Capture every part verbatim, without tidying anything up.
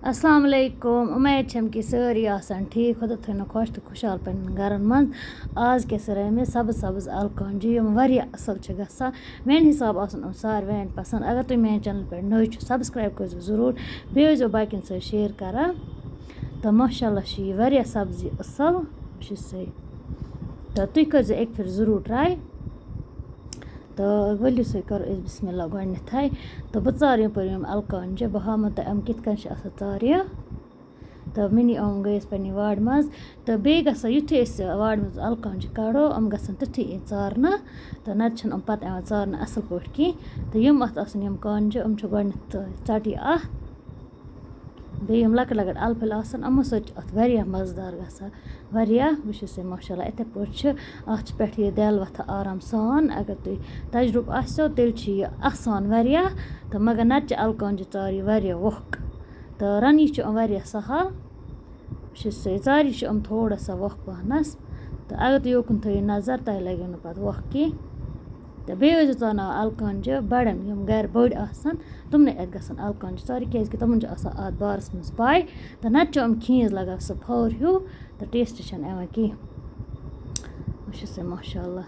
السلام علیکم، اُمید چھم کہِ سٲری آسن ٹھیٖک، خۄدا تھٲینو خۄش تہٕ خۄشحال پننٮ۪ن گرن منٛز۔ آز کیٛاہ سا رَنہِ مےٚ سبٕز سبٕز اَلہٕ کانجہِ، یِم واریاہ اَصٕل چھِ گژھان۔ میانہِ حساب آسن یِم ساروِین پسنٛد۔ اگر تُہۍ میانہِ channel پٮ۪ٹھ نٔوۍ چھِو، subscribe کٔرزیٚو ضروٗر، بیٚیہِ ٲسۍزیٚو باقین سۭتۍ share کران۔ تہٕ ماشاء اللہ چھِ یہِ واریاہ سبزی اَصٕل، بہٕ چھَس سۄے۔ تہٕ تُہۍ کٔرزیٚو اَکہِ پھِرِ ضروٗر try۔ تہٕ ؤلِو سا، کَرو أسۍ بسم اللہ گۄڈٕنٮ۪تھٕے۔ تہٕ بہٕ ژارٕ یَپٲرۍ یِم اَلہٕ کانجہِ، بہٕ ہاوٕ تۄہہِ یِم کِتھ کٔنۍ چھِ آسان ژارِ۔ تہٕ مےٚ نی یِم، گٔیَس پنٛنہِ وارِ منٛز۔ تہٕ بیٚیہِ گژھان، یُتھُے أسۍ وارِ منٛز اَلہٕ کانجہِ کَڑو، یِم گژھن تِتھُے یِنۍ ژارنہٕ۔ تہٕ نَتہٕ چھِنہٕ یِم پَتہٕ یِوان ژارنہٕ اَصٕل پٲٹھۍ کِہیٖنۍ۔ تہٕ یِم اَتھ آسَن یِم کانجہِ، یِم چھِ گۄڈٕنٮ۪تھ ژَٹہِ اَتھ۔ بیٚیہِ یِم لۄکٕٹۍ لۄکٕٹۍ اَلہٕ پھٔلۍ آسَن، یِمو سۭتۍ چھِ اَتھ واریاہ مَزٕدار گژھان۔ واریاہ، وٕچھِو سا، ماشاء اللہ، یِتھَے پٲٹھۍ چھِ اَتھ چھِ پٮ۪ٹھ یہِ دٮ۪ل وۄتھان آرام سان۔ اگر تۄہہِ تجرُبہٕ آسیو، تیٚلہِ چھِ یہِ آسان واریاہ، تہٕ مگر نَتہٕ چھِ اَلہٕ کانجہِ ژارِ واریاہ ووکھ۔ تہٕ رَنٕنۍ چھِ یِم واریاہ سَہَل۔ وٕچھِو سا، ژارِ چھِ یِم تھوڑا سا ووکھ پَہنَس۔ تہٕ اگر تُہۍ یوکُن تھٲیِو نظر، تۄہہِ لَگیو نہٕ پَتہٕ ووکھ کینٛہہ۔ تہٕ بیٚیہِ ٲسۍزیو ژارناوان اَلہٕ کانجہِ بَڑٮ۪ن، یِم گَرِ بٔڑۍ آسَن، تِمنٕے اَتھِ گژھن اَلہٕ کانجہِ ژارِ، کیٛازِکہِ تِمَن چھُ آسان اَتھ بارَس منٛز پَے۔ تہٕ نَتہٕ چھُ یِم کھیٖنز لَگان سُہ پھٔر ہیوٗ، تہٕ taste چھَنہٕ یِوان کینٛہہ۔ وٕچھِو سا، ماشاء اللہ۔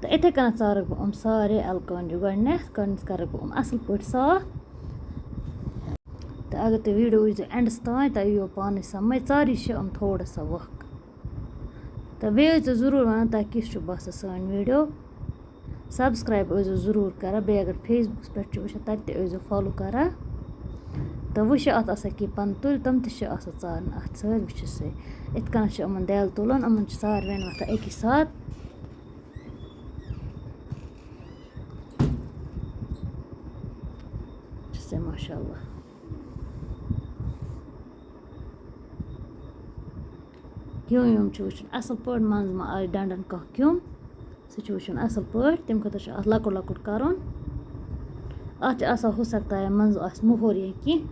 تہٕ یِتھَے کٔنٮ۪تھ ژارَکھ بہٕ یِم سارے اَلہٕ کانجہِ گۄڈٕنٮ۪تھ، گۄڈٕنٮ۪تھ کَرَکھ بہٕ یِم اَصٕل پٲٹھۍ صاف۔ تہٕ اگر تُہۍ video وٕچھزیو endس تام، تۄہہِ یِیو پانَے سَمٕجھ، ژارِ چھِ یِم تھوڑا سا وَکھ۔ تہٕ بیٚیہِ ٲسۍزیو ضروٗر وَنان، تۄہہِ کِژھ چھُ باسان سٲنۍ video۔ Subscribe ٲسۍزیو ضروٗر کَران، بیٚیہِ اگر Facebookس پٮ۪ٹھ چھِ وٕچھان، تَتہِ تہِ ٲسۍزیو follow کَران۔ تہٕ وٕچھِ اَتھ آسان کینٛہہ پَنہٕ تُلۍ، تِم تہِ چھِ آسان ژارٕنۍ اَتھ سۭتۍ، وٕچھِو سا۔ یِتھ کٔنۍ چھِ یِمَن دٮ۪ل تُلُن، یِمَن چھِ ساروِیَن وۄتھان اَکی ساتہٕ۔ چھِ سا، ماشاء اللہ۔ کیوٚم ویوٚم چھُ وٕچھُن اَصٕل پٲٹھۍ، منٛزٕ ما آسہِ ڈَنٛڈَن کانٛہہ کیوٚم، سُہ چھُ وٕچھُن اَصٕل پٲٹھۍ۔ تَمہِ خٲطرٕ چھُ اَتھ لۄکُٹ لۄکُٹ کَرُن۔ اَتھ چھِ آسان، ہو سکتا ہے، منٛزٕ آسہِ موٚہَر یا کینٛہہ۔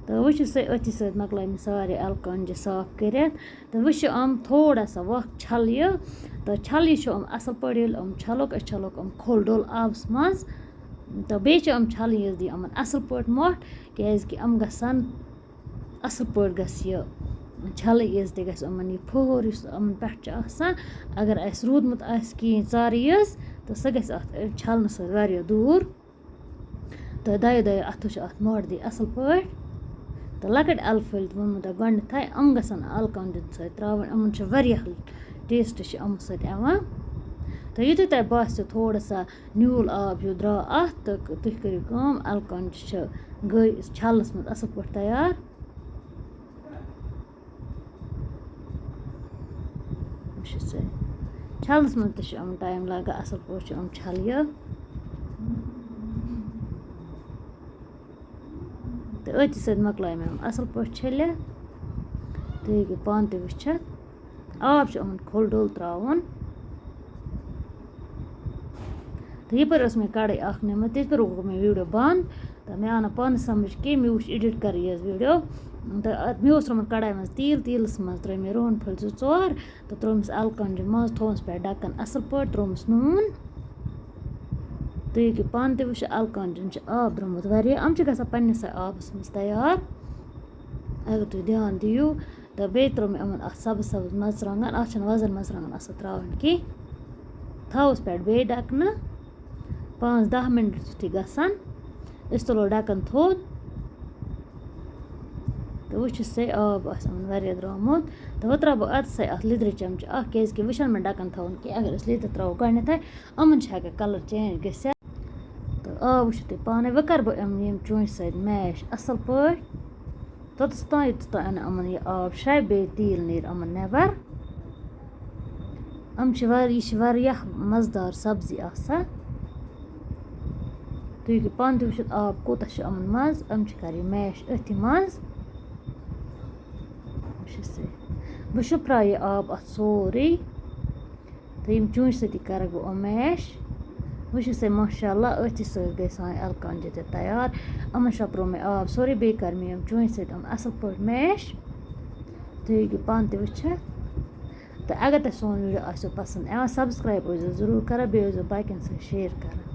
تہٕ وٕچھِو سا، أتھی سۭتۍ مۄکلٲے مےٚ سارے اَلہٕ کانجہِ صاف کٔرِتھ۔ تہٕ وۄنۍ چھِ یِم تھوڑا سا وَکھ چھَلہٕ یہِ۔ تہٕ چھَلہٕ یہِ چھِ یِم اَصٕل پٲٹھۍ، ییٚلہِ یِم چھَلوکھ، أسۍ چھَلوکھ یِم کھوٚل ڈوٚل آبَس منٛز۔ تہٕ بیٚیہِ چھِ یِم چھَلٕنۍ یُس دی یِمَن اَصٕل پٲٹھۍ مۄٹھ، کیٛازِکہِ یِم گژھن اَصٕل پٲٹھۍ گژھِ یہِ چھَلٕنۍ یِژھ تہِ گژھِ یِمَن یہِ پھُہُر یُس یِمَن پٮ۪ٹھ چھُ آسان۔ اگر اَسہِ روٗدمُت آسہِ کِہیٖنۍ ژارٕ یِژھ، تہٕ سُہ گژھِ اَتھ چھَلنہٕ سۭتۍ واریاہ دوٗر۔ تہٕ دۄیو دۄیو اَتھو چھِ اَتھ مۄٹھ دِنۍ اَصٕل پٲٹھۍ۔ تہٕ لۄکٕٹۍ اَلہٕ پھٔلۍ تہِ ووٚنمو تۄہہِ گۄڈٕنٮ۪تھٕے، یِم گژھن اَلہٕ کانجَن سۭتۍ ترٛاوٕنۍ، یِمَن چھُ واریاہ taste چھُ یِمَن سۭتۍ یِوان۔ تہٕ یُتھُے تۄہہِ باسیو تھوڑا سا نیوٗل آب ہیوٗ درٛاو اَتھ، تہٕ تُہۍ کٔرِو کٲم، اَلہٕ کانجہِ چھِ گٔے چھَلنَس منٛز اَصٕل پٲٹھۍ تیار۔ وٕچھِو سا، چھَلنَس منٛز تہِ چھُ یِمَن time لَگان، اَصٕل پٲٹھۍ چھِ یِم چھَلہٕ یہِ۔ تہٕ أتھۍ سۭتۍ مۄکلایہِ مےٚ یِم اَصٕل پٲٹھۍ چھٔلِتھ۔ تُہۍ ہیٚکِو پانہٕ تہِ وٕچھِتھ۔ آب چھُ یِمَن کھوٚل ڈوٚل ترٛاوُن۔ تہٕ یَپٲرۍ ٲس مےٚ کَڑٲے اَکھ نِمٕژ، تِژھ پھِر گوٚو مےٚ video بنٛد۔ تہٕ مےٚ آو نہٕ پانَس سَمٕجھ کینٛہہ، مےٚ وٕچھ edit کَرٕ یَس video۔ تہٕ اَتھ، مےٚ اوس ترٛوومُت کَڑایہِ منٛز تیٖل، تیٖلَس منٛز ترٛٲوۍ مےٚ رُہَن پھٔلۍ زٕ ژور تہٕ ترٛوومَس اَلہٕ کانجہِ منٛز، تھوومَس پٮ۪ٹھ ڈَکَن اَصٕل پٲٹھۍ، ترٛوومَس نوٗن۔ تُہۍ ہیٚکِو پانہٕ تہِ وٕچھِتھ، اَلہٕ کانجَن چھُ آب درٛامُت واریاہ، یِم چھِ گژھان پنٛنِسٕے آبَس منٛز تیار۔ اگر تُہۍ دھیان دِیِو، تہٕ بیٚیہِ ترٛوو مےٚ یِمَن اَتھ سَبٕز سَبٕز مَرژٕوانٛگَن۔ اَتھ چھَنہٕ وۄزَل مَرژٕوانٛگَن آسان ترٛاوٕنۍ کینٛہہ۔ تھاووس پٮ۪ٹھ بیٚیہِ ڈَکہٕ نہٕ۔ پانٛژھ دَہ مِنَٹ یُتھُے گژھن، أسۍ تُلو ڈَکَن تھوٚد۔ تہٕ وٕچھِو سا، آب آسہِ یِمَن واریاہ درٛامُت۔ تہٕ وۄنۍ ترٛاوٕ بہٕ اَتھ سۭتۍ اَتھ لیٚدرِ چَمچہٕ اَکھ، کیٛازِکہِ وۄنۍ چھَنہٕ مےٚ ڈَکَن تھاوُن کینٛہہ۔ اگر أسۍ لیٚدٕر ترٛاوو گۄڈٕنٮ۪تھٕے، یِمَن چھِ ہٮ۪کان colour change گٔژھِتھ۔ تہٕ آب وٕچھِو تُہۍ پانَے۔ وۄنۍ کَرٕ بہٕ یِم، ییٚمہِ چونٛچہِ سۭتۍ mash اَصٕل پٲٹھۍ۔ توٚتَس تام، یوٚتَس تام نہٕ یِمَن یہِ آب شرٛپہِ، بیٚیہِ تیٖل نیرِ یِمَن نٮ۪بَر۔ یِم چھِ وار-، یہِ چھِ واریاہ مَزٕدار سَبزی آسان۔ تُہۍ ہیٚکِو پانہٕ تہِ وٕچھِتھ، آب کوٗتاہ چھُ یِمَن منٛز۔ یِم چھِ کَرٕنۍ mash أتھی منٛز۔ وٕچھِو سا، بہٕ شُپراوٕ یہِ آب اَتھ سورُے۔ تہٕ یِم چونٛچہِ سۭتی کَرَکھ بہٕ یِم mash۔ وٕچھِو سا، ماشاء اللہ، أتھی سۭتۍ گٔے سانہِ اَلہٕ کانجہِ تہِ تیار۔ یِمَن شۄپرو مےٚ آب سورُے، بیٚیہِ کَرٕ مےٚ یِم چونٛچہِ سۭتۍ یِم اَصٕل پٲٹھۍ mash۔ تُہۍ ہیٚکِو پانہٕ تہِ وٕچھِتھ۔ تہٕ اگر تۄہہِ سون video آسیو پَسنٛد یِوان، subscribe ٲسۍزیو ضروٗر کَران، بیٚیہِ ٲسۍزیو باقیَن سۭتۍ share کَران۔